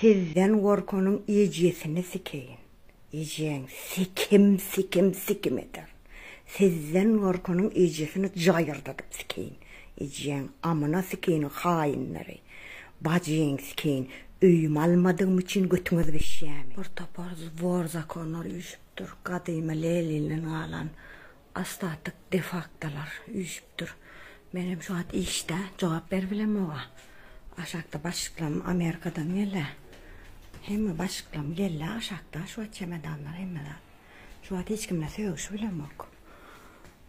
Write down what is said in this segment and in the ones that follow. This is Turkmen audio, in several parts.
Sizden gorkanyň ejesini sikeýin. Ejeň sikim sikim sikim eder. Sizden gorkanyň ejesini jaýyrdadyp sikeýin. Ejeň amyna sikeýin haýynlary. Bajyň sikeýin. Öýümi almadygym üçin götüňiz bişýämi? Bir topar wor zakonlar üýşüpdir. Gadymy Leninden galan Ostatok defaktolar üýşüpdir. Menem şu wagt işde, jogap beribilemog-a. Aşakda başlyklarym Amerikadan geldi. Hemme başlyklarym geldi aşakda, şu wagt çemedanlar hemme zat. Şu wagt hiç kimle sögüşibilemok.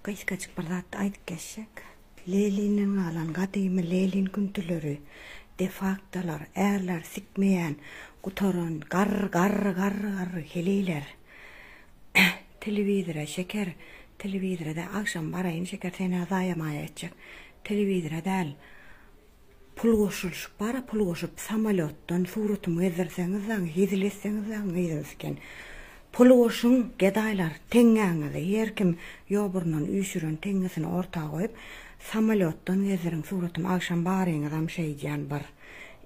Gysgajyk bir zat aýdyp geçjek. Leninden galan gadymy Lenin küntüleri, defaktolar, ärler sikmeýän, gutaran garry garry garry garry heleýler. Telewizora şeker, telewizora däl, agşam baraýyn şeker sen-ä zaýa-maýa etjek. Telewizora däl, pul goşulyşyp bar-a, pul goşup samolýotdan suratymy gezdirseňiz dagy, hezil etseňiz dagy gyzyňyz eken. Pul goşuň, gedaýlar, teňňäňizi, her kim ýoburyndan üýşüren teňňesini orta goýup, samolýotdan gezdiriň suratymy, agşam baryňyzam şeýdýän bir.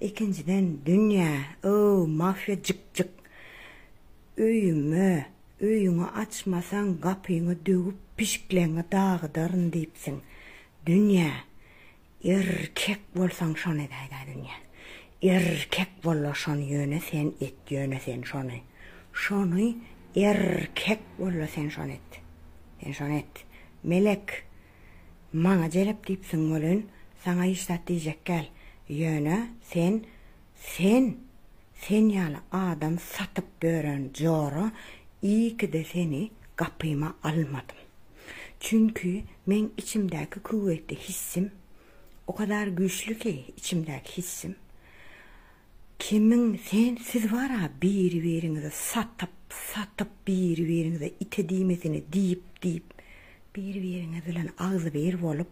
Ikinjiden, dünýä, öw, mafiýa jyk-jyk. Öýüme, öýüňi açmasaň gapyňy döwüp pişikleňi dagydaryn diýipsiň. Dünýä, erkek bolsaň şony edäýdä Dünýä. Erkek bolla şony ýöne sen et ýöne sen şony. Şony erkek bolla sen şony et. Sen şony et. Melek, maňa jelep diýipsiň welin saňa hiç zat diýjek däl. Ýöne sen, sen Sen ýaly adam satyp ýören jora iýkide seni gapyma almadym. Çünki meň içimdäki küwwetli hissim o kadar güýçli ki içimdäki hissim kimiň sen siz bara biri biriňizi satyp satyp biri biriňize ite diýmesini diýip diýip biri biriňiz bilen agzybir bolup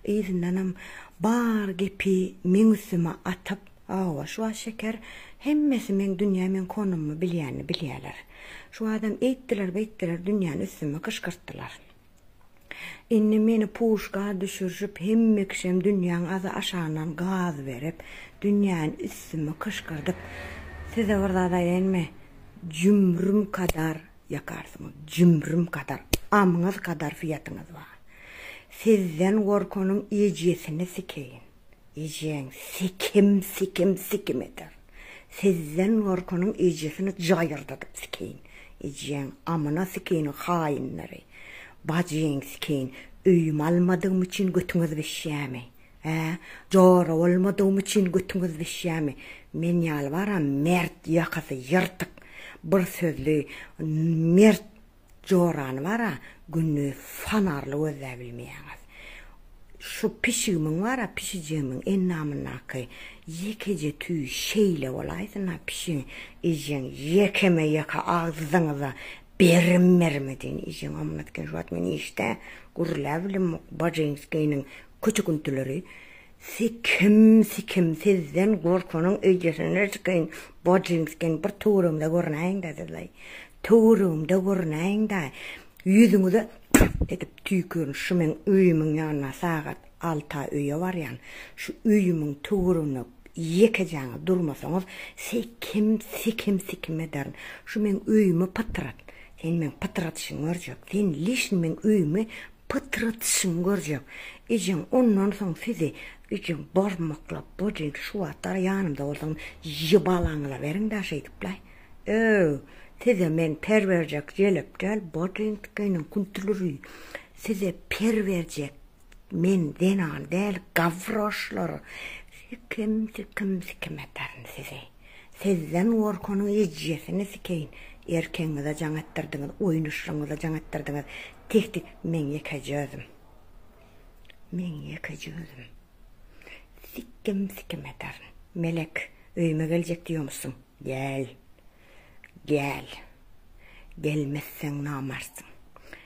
yzyndanam bar gepi meň üstüme atyp Hawa, şu wagt Şeker hemmesi meň dünýä meň konumymy bilýänini bilýäler. Şu adam eýtdiler beýtdiler dünýäni üstüme kyşgyrtdylar. Indi meni puşka düşürişip hemme kişem dünýäň azy aşagyndan gaz berip dünýäni üstüme kyşgyrdyp size bir zat aýdaýynmy jümrüm kadar ýakarsyňyz jümrüm kadar amyňyz kadar fiýatyňyz bar. Sizden gorkanyň ejesini sikeýin. Ejeň sikim sikim sikim eder. Sizden gorkanyň ejesini jaýyrdadyp sikeýin. Ejeň amyna sikeýin haýynlary. Bajyň sikeýin. Öýümi almadygym üçin götüňiz bişýämi? Ä? Jora bolmadygym üçin götüňiz bişýämi? Men ýaly bara mert ýakasy ýyrtyk bir sözli mert Jorany bara gündiz fanarly gözläbilmeýäňiz. Şu pişigimiň bara pişijigimiň endamyndaky ýekeje tüý şeýle bolaýsyn-a pişigiň ejeň ýekeme-ýeke agzyňyza berim-berim edin ejeň amyna tiken şu wagt men işde gürläbilemok bajinskiniň köçeküntüleri sikim sikim sizden gorkanyň ejesine sikeýin bajinskini bir töweregimde görünäýiň-dä sizlaý Töweregimde görünäýiň-dä, ýüzüňize püh edip tüýkürin, şu meň öýümiň ýanyna sagat alta öýe barýan, şu öýümiň töwereginde ýekejäňiz durmasaňyz, sekim, sekim, sikim ederin. Şu meň öýümi pytrat. Sen meň pytradyşyňy görjek. Sen lişni meň öýümi pytradyşyňy görjek. Ejeň ondan soň sizi, ejeň barmaklap, bojyň şu wagtlar ýanymda bolsaň, ýybalaňlaberiň-dä şeýdip-laý. Öw, size men per berjek jelep däl, bajyň tikeniň küntüleri. Size per berjek men zenan däl, gawroşlar. Sikim, sikim, sikim ederin sizi. Sizden gorkanyň ejesini sikeýin. Erkegiňize jaň etdirdiňiz, oýnuşlygyňyza jaň etdirdiňiz. Tek-tek meň ýekeje özüm. Meň ýekeje özüm. Sikim, sikim ederin. Melek, öýüme geljek diýomyşsyň. Gel. Gel. Gelmezseň namartsyň.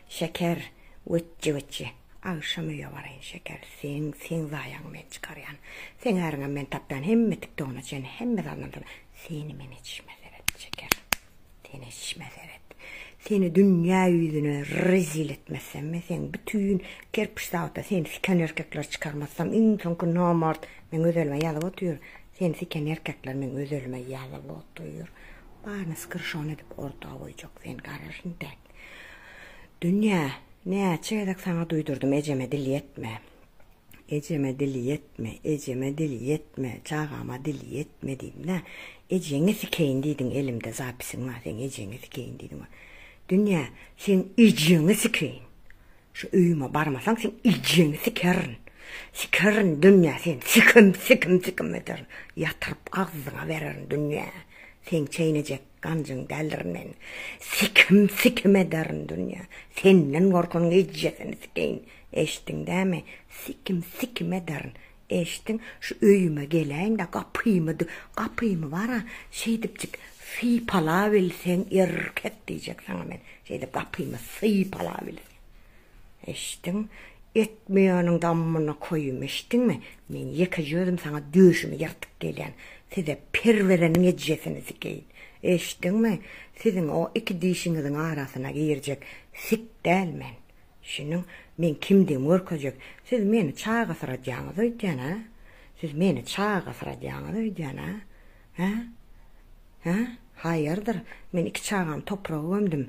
Şeker, witji-witji. Agşam öýe baraýyn, Şeker. Seň, seň zaýaňy men çykarýan. Seň äriňem men tapýan. Hemme tiktogyna çenli, hemme zadynam tapýan. Seni men etişime seret, Şeker. Seni etişime seret. Seni dünýä ýüzüne rezil etmezsem, men seň bütin kerpiç zawodda seni siken erkekleri çykarmazsam, iň soňky namart, meň öz elime ýazyp otyr. Seni siken erkekler meň özelime ýazylyp otyr. Baryny skrşon edip orta goýjak sen garaş intäk. Dünýä, näçe gezek saňa duýdurdym ejeme dil ýetme. Ejeme dil ýetme, ejeme dil ýetme, çagama dil ýetme diýdim-dä. Ejeňi sikeýin diýdiň elimde zapisiň bar seň ejeňi sikeýin diýdiň. Dünýä, seň ejeňi sikeýin. Şu öýüme barmasaň seň ejeňi sikerin. Sikerin Dünýä seni sikim sikim sikim ederin. Ýatyryp agzyňa bererin Dünýä. Seň çeýnejek ganjyň däldirin men. Sikim sikim ederin Dünýä. Senden gorkanyň ejesini sikeýin. Eşitdiň dämi? Sikim sikim ederin. Eşitdiň? Şu öýüme geläýiň-de gapymy gapymy bar-a şeýdipjik sypalabilseň erkek diýjek saňa men. Şeýdip gapymy sypalabilseň. Eşitdiň? Etmeýäniň dammyna koýum, eşitdiňmi? Men ýekeje özüm saňa döşümi ýyrtyp gelýän. Size per bereniň ejesini sikeýin. Eşitdiňmi? Siziň o iki dişiňiziň arasyna girjek sik däl men. Şunuň meň kimdigimi görkezjek. Siz meni çagasyradýaňyz öýdýän, hä? Siz meni çagasyradýaňyz öýdýän, hä? Hä? Hä? Haýyrdyr, men iki çagamy topraga gömdüm.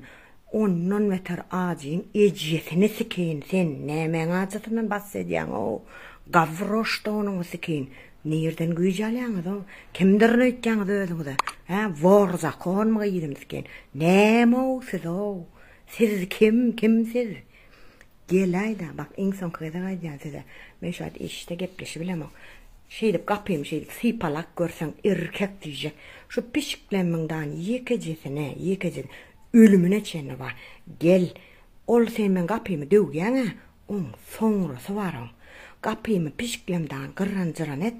Ondan beter ajyň ejesini sikeýin, sen nämäň ajysyndan bas edýäň-ow? Gawroş donuňy sikeýin. Nirden güýç alýaňyz-ow? Kimdirin öýtýäňiz özüňize? Hä? Wor zakonmy gyzym sikeýin? Näme-ow siz-ow? Siz kim, kim siz? Geläý-dä, bak, iň soňky gezek aýdýan size. Men şu wagt işde gepleşibilemok. Şeýdip gapymy şeýdip sypalap görseň, erkek diýjek. Şu pişiklemmiň dan ýekejesine, ýekejesine ölümine çenli bar. Gel, ol sen meň gapymy döwýäň-ä, oň soňrasy bar oň. Gapymy pişiklemdan gyrran-jyran et,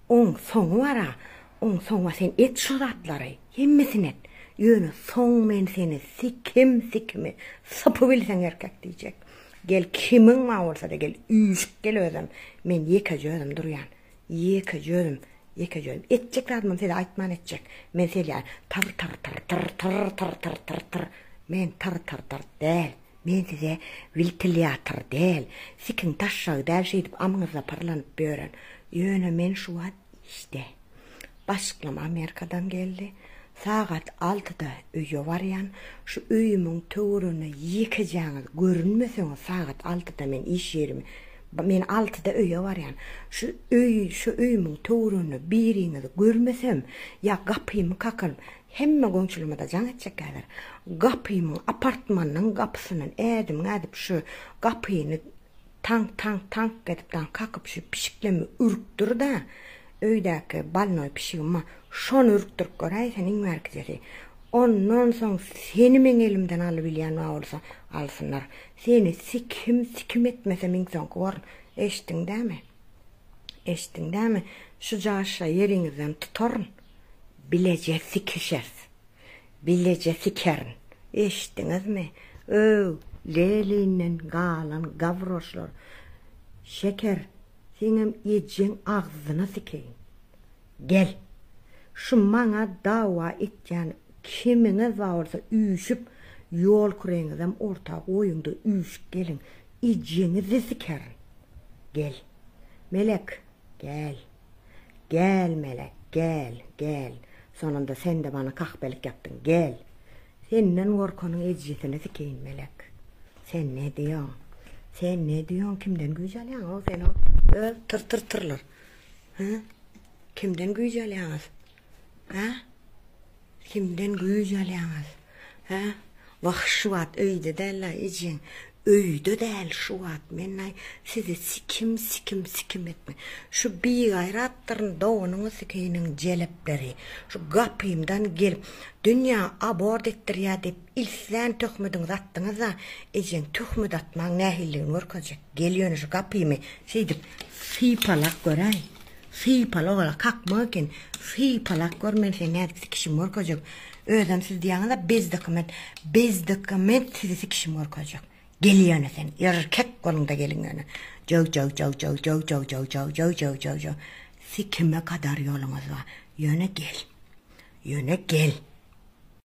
oň soňy bar-a, oň soňy bar. Sen et şo zatlary. Hemmesini et. Ýöne soň men seni sikim sikimi sypybilseň erkek diýjek. Gel kimiň bar bolsada gel üýşüp gel özem. Men ýekeje özüm durýan. Ýekeje özüm. Ýekeje özüm. Etjek zadymam size aýtman etjek. Men sel ýaly tyr tyr tyr tyr tyr tyr tyr tyr tyr. Men tyr tyr tyr däl. Men size wiltilýator däl. Sikiň taşşagy däl şeýdip amyňyzda pyrlanyp ýören. Ýöne men şu wagt işde. Başlyklam Amerikadan geldi. Sagat altyda öýe barýan. Şu öýümiň töwereginde ýekejäňiz görünmeseňiz sagat altyda men iş ýerime men altyda öýe barýan. Şu öý şu öýümiň töwereginde biriňizi görmesem ýa gapymy kakylyp hemme goňşularymada jaň etjek häzir. Gapymyň apartmanyň gapysyndan ädim ädip şu gapyny Taňk taňk taňk edip daň kakyp şu pişiklemi ürkdür-dä. Öýdäki balnoý pişigim bar. Şony ürkdürip göräý sen iň bärkijesi. Ondan soň seni meň elimden alybilýän bar bolsa alsynlar. Seni sikim sikim etmesem iň soňky borun. Eşitdiň dämi? Eşitdiň dämi? Şu jaşa ýeriňizden tutaryn. Bileje sikişeris. Bileje sikerin. Eşitdiňizmi? Öw, Lelinden galan gawroşlar. Şeker, seňem ejeň agzyna sikeýin. Gel. Şu maňa dawa etýän kimiňiz bar bolsa üýşüp, ýol küregiňizem orta goýuň-da üýşüp geliň. Ejeňizi sikerin. Gel. Melek, gel. Gel, Melek, gel, gel. Sonunda sen-de bana kahpelik ýapdyň. Gel. Senden gorkanyň ejesini sikeýin, Melek. Sen ne diýoň? Sen ne diýoň? Kimden güýç alýaň-ow sen o? Öz tyr-tyr-tyrlar. Hä? Kimden güýç alýaňyz? Hä? Kimden güýç alýaňyz? Hä? Wah, şu wagt öýde däl-ä ejeň. Öýde däl şu wagt. Men-aý sizi sikim, sikim, sikim etme. Şu bigaýratdyryn doganyňyz sikeýiniň jelepleri. Şu gapymdan gelip, dünýä abort etdirýär diýip, islän töhmediňizi atdyňyz-a. Ejeň töhmet atmaň nähililigini görkezjek. Gel ýöne şu gapymy şeýdip sypalap göräý. Sypala ogla kakmak eken. Sypalap gör men seni nädip sikişimi görkezjek. Özem siz diýýäňiz-a bez dokument. Bez dokument sizi sikişimi görkezjek. Gel ýöne sen. Erkek boluň-da geliň ýöne. Jöw jöw jöw jöw jöw jöw jöw jöw jöw jöw jöw jöw. Sikime kadar ýoluňyz bar. Ýöne gel. Ýöne gel.